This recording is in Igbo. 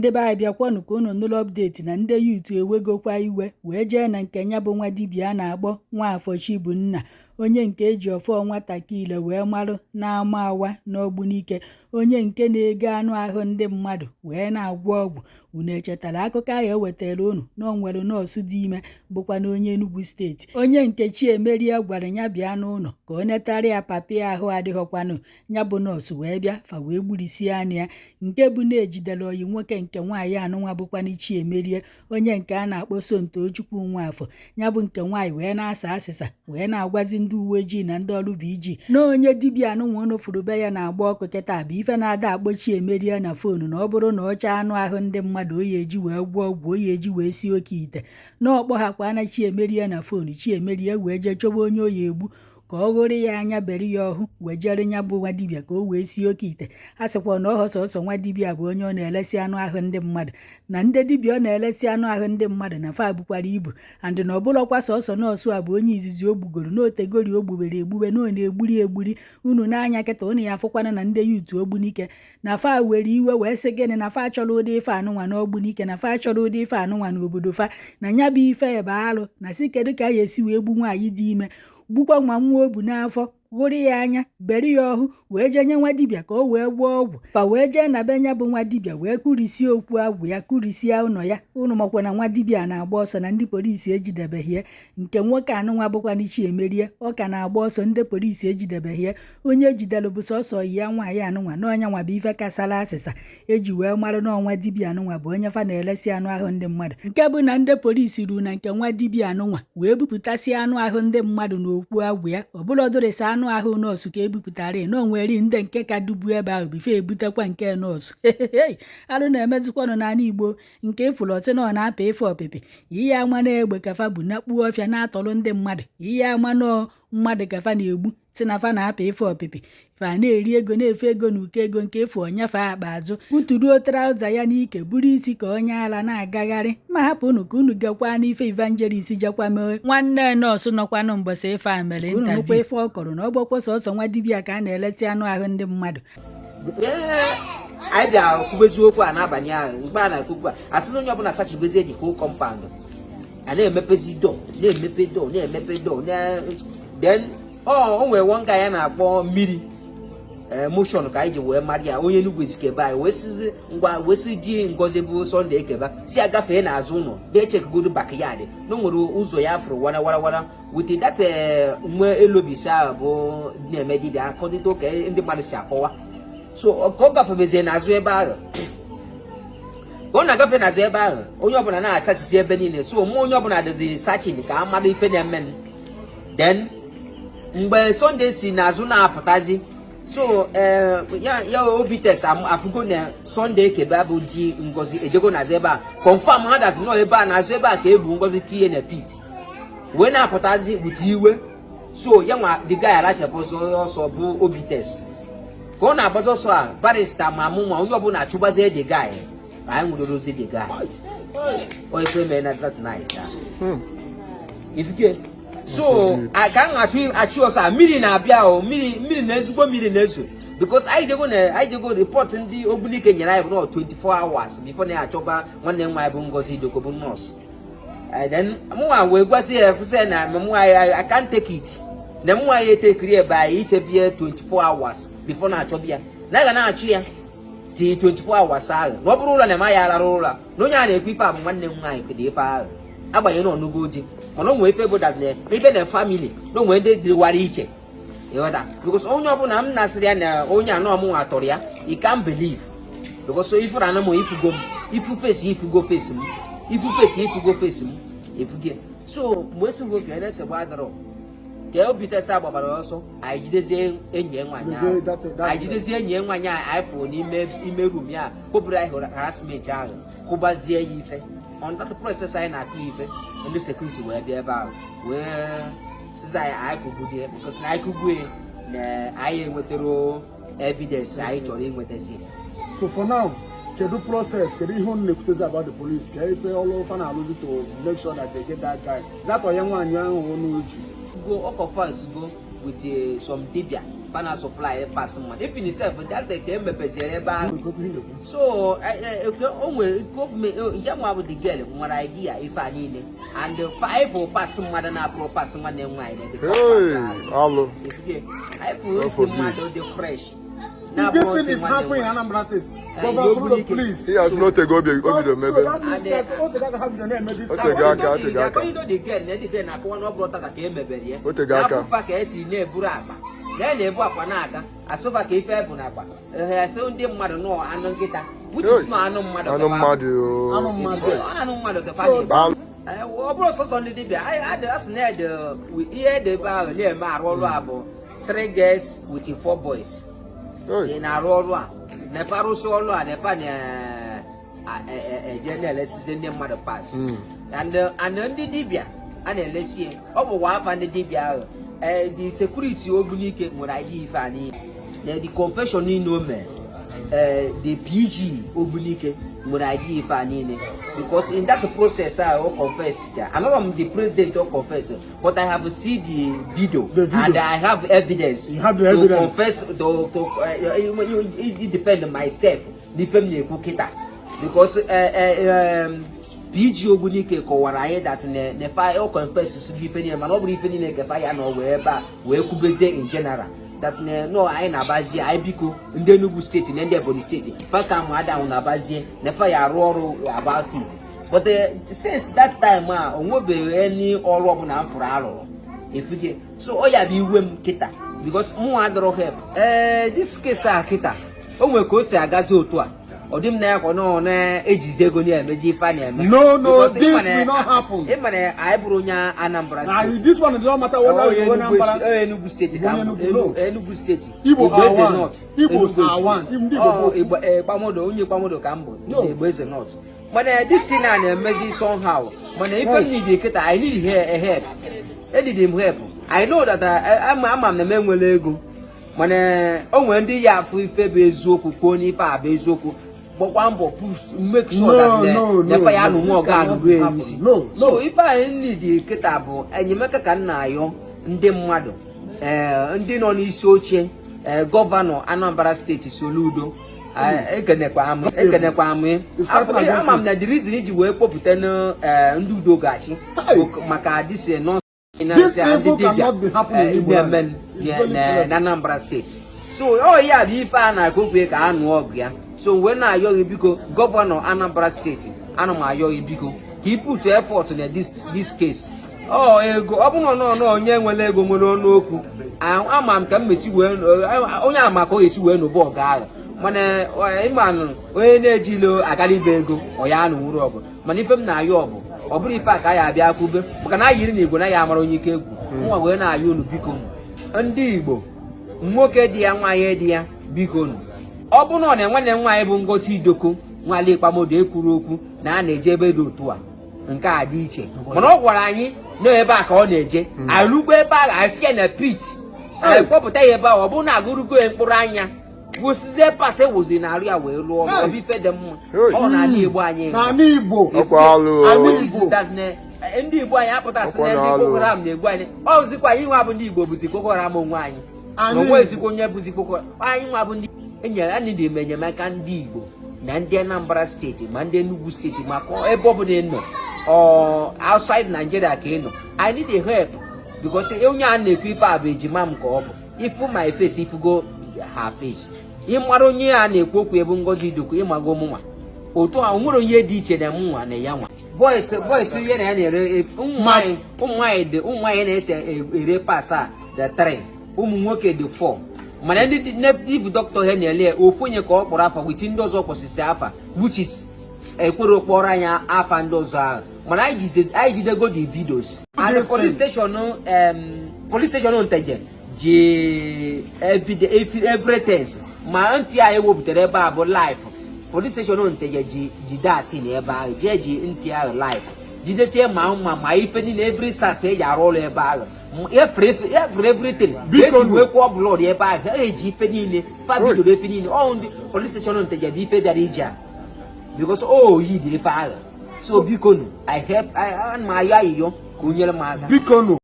Ndị be anyị, bịakwanụ ka unu nụrụ update na ndị youth ewegokwa iwe wee jee na nke ya bụ nwa dibịa a na-akpọ Nwaafọ Chibunna, onye nke eji ọfọ nwatakịrị wee marụ na-ama awa n'Ogbunike, onye nke na-ego anụ ahụ ndị mmadụ wee na-agwọ ọgwụ. Unu echetara akụkọ ahụ ewetara unu na o nwere nọọsụ dị ime, bụkwa na onye Enugu Steeti, onye nke Chiemerie gwara ya bịa n'ụlọ ka o netara ya papi ahụ adịghọkwanụ? Ya bụ nọọsụ wee bịa, fa wee gburisie anya ya, nke bụ na ejidere oyi nwoke nke nwaanyị anụnwa, bụkwanụ Chiemerie, onye nke a na-akpọ Somtochukwu Nwafọ. Ya bụ nke nwaanyị wee na-asa asịsa, wee na-agwazi ndị uwe ojii na ndị ọrụ VG na onye dibịa anụnwa unu fụrụ be ya na-agba ọkụ kịta bụ ife na-ada akpọ Chiemerie na phone, na ọ bụrụ na ọ chọọ anụ ahụ ndị mmadụ o ya eji wee gwọọ ọgwụ, o ya eji wee sie oke ite, na ọkpọ ha kwana Chiemerie na phone. Chiemerie wee jee chọba onye oyi egbu ka ọ ghụrụ ya anya, bere ya ọhụ, wee jere ya bụ nwa dibịa ka o wee sie oke ite. A sịkwa na ọhọ sọsọ nwa dibịa bụ onye ọ na-elesi anụ ahụ ndị mmadụ, na ndị dibịa ọ na-elesi anụ ahụ ndị mmadụ na fa bukwara ibu, and na ọbụlọkwa sọsọ nọọsụ a bụ onye izizi o gbugoro n'otegori o gbubere egbube, na ọ na-egburi egburi. Unu n'anya kịta, unu ya afụkwana na ndị youth Ogbunike na fa were iwe wee sị gịnị? Na fa chọrọ ụdị ife anụnwa n'Ogbunike, na fa chọrọ ụdị ife anụnwa n'obodo fa, na nya bụ ife ebe alụ na si kedu ka a ga-esi wee gbu nwaanyị dị ime, gbukwa nwa nwa o bu n'afọ, ghụrụ ya anya, bere ya ọhụ, wee jee nye nwa dibịa ka o wee gwọọ ọgwụ. Fa wee jee na be nya bụ nwa dibịa wee kurisie okwu agwụ ya, kurisie ụlọ ya. Unu makwa na nwa dibịa na-agba ọsọ, na ndị polisi ejidebeghị ya. Nke nwoke anụnwa bụkwana Chiemerie, ọ ka na-agba ọsọ, ndị polisi ejidebeghị ya. Onye ejidere bụ sọsọ ya nwaanyị anụnwa na ọnya nwa bụ ife kasara asịsa eji wee marụ na ọnwa dibịa anụnwa bụ onye fa na-elesi anụ ahụ ndị mmadụ, nke bụ na ndị polisi ruru na nke nwa dibịa anụnwa wee bupụtasị anụ ahụ ndị mmadụ n'okwu agwụ ya. Ọbụlọdụrịsị anụ ahụ nọọsụ ka ebupụtara na onwere ndị nke ka dubu ebe ahụ bife ebutekwa nke nọọsụ. Alụ na-emezikwanụ n'ala Igbo nke ịfụrụ ọtị na ọ na-apị ife ọpịpị ihe ama na egbe kafa bụ nakpuo ọfịa na-atọrọ ndị mmadụ, ihe ama nọọ mmadụ kafa na-egbu, si na fa na-apị ife ọpịpị, fa na-eri ego, na-efe ego na uko ego nke efu onyefe akpa azụ, buturuo trouser ya n'ike, buru isi ka onye ala na-agagharị. Ma hapụ unu ka unu gekwa n'ife evangelist jekwa mee nwanne nọọsụ nọkwanụ mbọsị ife a mere. Unu nụkwa ife ọ kọrọ na ọgbọkwa sọsọ nwa dibịa ka a na-eleti anụ ahụ ndị mmadụ. Anyị bịa kwubezi okwu a n'abalị ahụ. Mgbe a na-ekwukwu a, asịsị onye ọbụla sachibezie the whole compound, a na-emepezi door, na-emepe door, na-emepe door. Then o nwere one guy ya na-akpọ Mmiri Motion ka anyị ji wee mara ya, onye Enugwu Ezike be anyị, wee sizi ngwa, wee si ji Ngozi bụ Sunday Ekeba si agafee n'azụ ụlọ dee chekigodo backyard, na o nwere ụzọ ya fụrụ wara wara wara with that nwe elobisi ahụ bụ na-eme dibịa, according to ka ndị mmadụ si akọwa. So ka ọ gafebezie n'azụ ebe ahụ, ka ọ na-agafe n'azụ ebe ahụ, onye ọbụla na-asachisi ebe niile. So mụ, onye ọbụla dịzi searching ka a mara ife na-eme. Then mgbe Sunday si n'azụ na-apụtazi, so ya ya obi test afụgo na Sunday Ekebe bụ di Ngozi ejego n'azụ ebe a, confirm ha that nọ ebe a, n'azụ ebe a ka ebu Ngozi tinye na pit, wee na-apụtazi with iwe. So ya nwa the guy arachapụ ọsọ bụ obi test. Ka ọ na-agbazi ọsọ a, barrister ma mụ nwa, onye ọbụla achụgbazie the guy, ka anyị nwụdorozi the guy. O ife mere na that night ifike. So ka m achụ achụ ọsọ a, mmiri na-abịa o, mmiri, mmiri na ezigbo mmiri na-ezo, because anyị jego report ndị Ogbunike nyere anyị bụ nọ 24 hours before na ya achọba nwanne m nwaanyị bụ Ngozi Idoko, bụ nọọsụ. Then mụnwa wee gwasị ya fụsị na mụnwa I can't take it, na mụnwa ya etekiri ebe anyị ichebie 24 hours before na-achọba ya, na a ga na-achụ ya till 24 hours ahụ, na ọ bụrụ ụlọ na ema ya arara ụra, na onye a na-ekwu ife a bụ nwanne m nwaanyị kedu ife ahụ, agbanyeghị na ọnụgo di, mana o nwee ife bụ that na ibe na family na o nwee ndị dịwara iche, ịghọta? Because onye ọbụla m na-asịrị ya na onye anọ mụnwa tọrọ ya, you can't believe, because ifuru anụ m, ifugo m, ifu face, ifugo face m, ifu face, ifugo face m, ifuge. So mgbe esigo ka nsogbu adọrọ, ka obi tesa gbabara ọsọ, anyị jidezie enyi ya nwaanyị ahụ, anyị jidezie enyi ya nwaanyị ahụ anyị fụrụ n'ime ime room ya kpopụrụ anyị harassment ahụ, kụbazie ya ife. On that process anyị na-akụ ya ife, ndị security wee bịa ebe ahụ wee sizi anyị anyị kụgbudie, because na anyị kụgbue na anyị enwetara evidence anyị chọrọ inwetazi. So for now, kedu process, kedu ihe unu na-ekwutezi about the police, ka ife ọlụ fa na-alụzi to make sure that they get that guy, that onye nwaanyị ahụ unu ji? Go ọ confess go with some dibia. Fa na supply parts mmadụ, even sef that day ka emepeziere ebe ahụ. So o nwere gọọmenti ya nwa bụ the girl nwere idea ife a niile and five parts mmadụ na-apụrụ parts nwanne m nwaanyị na the Hey, alụ. anyị fụrụ mmadụ dị fresh. This thing is happening in Anambra State. Governor Soludo, please. Ihe asị na otego obi obido mebe. So that means that otego aka ha bido na-eme this. Otego aka, otego aka. According to the girl, na the girl na-akọwa na ọ bụrụ tata ka e mebere ya. Otego aka. N'afụfa ka esi na-eburu akpa na na-ebu akpa na-aga asụfa ka ife ebu na akpa asị ndị mmadụ nọ anụ nkịta, which is not anụ mmadụ. Anụ mmadụ o. Anụ mmadụ. Anụ mmadụ ka fa So na-ebu. Alụ. Ọ bụrụ sọsọ ndị dibịa a sị na ede ihe ede ebe ahụ na-eme arụ ọrụ a bụ three girls with four boys. Hey. Ị na-arụ ọrụ a na-efe arụsị ọrụ a na-efe na-eje na-elesizi ndị mmadụ parts and ndị dibịa a na-elesi ya, ọ bụ afa ndị dibịa ahụ. The security Ogbunike nwere idea ife a niile na the confession niile o mere. The PG Ogbunike nwere idea ife a niile because in that process a o confess ya. Anọrọ m the president o confess, but I have seen the video, The video. And I have evidence You have the to evidence. confess to defend myself n'ife m na-ekwu kịta because PG Ogbunike kọwara anyị that na fa o confess si ife niile, mana ọ bụrụ ife niile ka fa ya nọ wee ebe a wee kwubezie in general that na no anyị na-abazie anyị biko ndị Enugu Steeti na ndị Ebonyi Steeti fa ka mụ adanwụ na-abazie na fa ya arụ ọrụ about it. But since that time a o nwebeghị any ọrụ ọbụla m fụrụ arụrụ efige. So ọ ya bụ iwe m kịta because mụ adọrọ help. This case a kịta o nwere ka o si agazi otu a, ọ dị m na ya ka ọ nọ na-ejizi ego na-emezi ife a na-eme. No, Because this ịma na- will not happen. Ịma na anyị bụrụ onye Anambra Now, Steeti. this one, it don't matter whether you go Anambra. Enugu Steeti ka m bụ. Enugu, no. Enugu Steeti. Igbo Igbo are Eze one. North. Igbos Enugu are Eze. one. Ndị Igbo Ọ, bụ ofu. Igbo Igbamodo, onye Igbamodo ka m bụ. No. Igbo Eze North. Mana this thing a na-emezi somehow, mana ife m need kịta, I need help. Need m help. I know that ama m na m enwere ego, mana o nwere ndị ya afụ ife bụ eziokwu kwuo n'ife a bụ eziokwu, gbakwa mbọ push make sure No, that no, na no, fa ya no. nụ nwa This ọga cannot anụgo ya happen. isi. No, So no. ife anyị need kịta bụ enyemaka ka m na-ayọ ndị mmadụ, ndị nọ n'isi oche, governor Anambra Steeti Soludo, ekenekwa m, ekenekwa m. It's fighting against Ama m it. na the reason iji wee kpọpụta ndị udo gachi Hey. bụ maka this nonsense This ndị evil dibịa cannot be happening in Igbo na-eme land. It's very clear. na Anambra Steeti. So ọ ya bụ ife a na-akpọkwe ka a nụọ ọgụ ya. So wee na-ayọ gị biko, governor Anambra Steeti, ana m ayọ gị biko ka ị put effort na this case. Ọ ego ọ bụrụ na ọ onye nwere ego nwere ọnụ okwu, ama m ka m mesi wee onye ama ka ọ ga-esi wee nụba ọgụ ahụ, mana ịma nụ onye na-ejilo agala ibe ego ọ ya anụnwuru ọgụ. Mana ife m na-ayọ ọ bụ ọ bụrụ ife a ka a ya abịa kwube maka na ayiri na igwe na ya amara onye ike egwu nwa wee na-ayọ unu biko, ndị Igbo, nwoke dị ya, nwaanyị dị ya, biko nụ, ọ bụ na ọ na nwanne m nwaanyị bụ Ngozi Idoko nwale Ikpamodo ekwuru okwu na a na-eje ebe dị otu a, nke a dị iche, mana ọ gwara anyị na ebe a ka ọ na-eje alụgbo ebe ahụ afịa na pit anyị kpọpụta ya ebe ahụ, ọ bụrụ na agụrụgo ya mkpụrụ anya wụsizie parts ewuzi na arụ ya wee lụọ ọrụ, ọ bụ ife dị mma ọ na-ala Igbo anyị. N'ala Igbo. Ọkwa alụ o. Which is that na ndị Igbo anyị apụtasị na Ọkwa ndị na-alụ. Boko Haram na-egbu anyị, ọzikwa anyị nwa bụ ndị Igbo bụzi Boko Haram onwe anyị na Anyị onwe ezigbo onye bụzi Boko Haram anyị nwa bụ ndị enyere anyị dị enyemaka ndị Igbo na ndị Anambra Steeti ma ndị Enugu Steeti maka ebe ọ bụla ị nọ, ọ outside Nigeria ka ị nọ, I need a help because onye a na-ekwu ife a bụ ejima m ka ọ bụ ifu my face, ifugo her face, ịmara onye a na-ekwu okwu ebe Ngozi Idoko ịmago mụnwa otu a, o nwere onye dị iche na mụnwa na ya nwa boys boys ihe na ya na-ere ụmụ nwaanyị dị, ụmụ nwaanyị na-ese ere parts a the three, ụmụ nwoke dị four, mana ndị native doctor ha na-ele ya, ofu onye ka ọ kpọrọ afa with ndị ọzọ kwụsịsị afa, which is ekwere kpọrọ anyị afa ndị ọzọ ahụ, mana anyị jidego the videos and the police station, police station Nteje ji everything ma ntị anyị wepụtara ebe a bụ live. Police station Nteje ji datin ebe ahụ jee ji ntị ahụ live jidesie ma mma ma ife niile, every sas eji arụ ụlọ ebe ahụ, everything Biko esi nụ. wee kwụọ blood ebe ahụ, ha eji ife niile fa bidoro efe niile. Ọ ndị police station Nteje bụ ife bịara ije a because o yi dị ife agha. So biko nụ, I help ana m ayọ ayịyọ ka o nyere m aka. Biko nụ.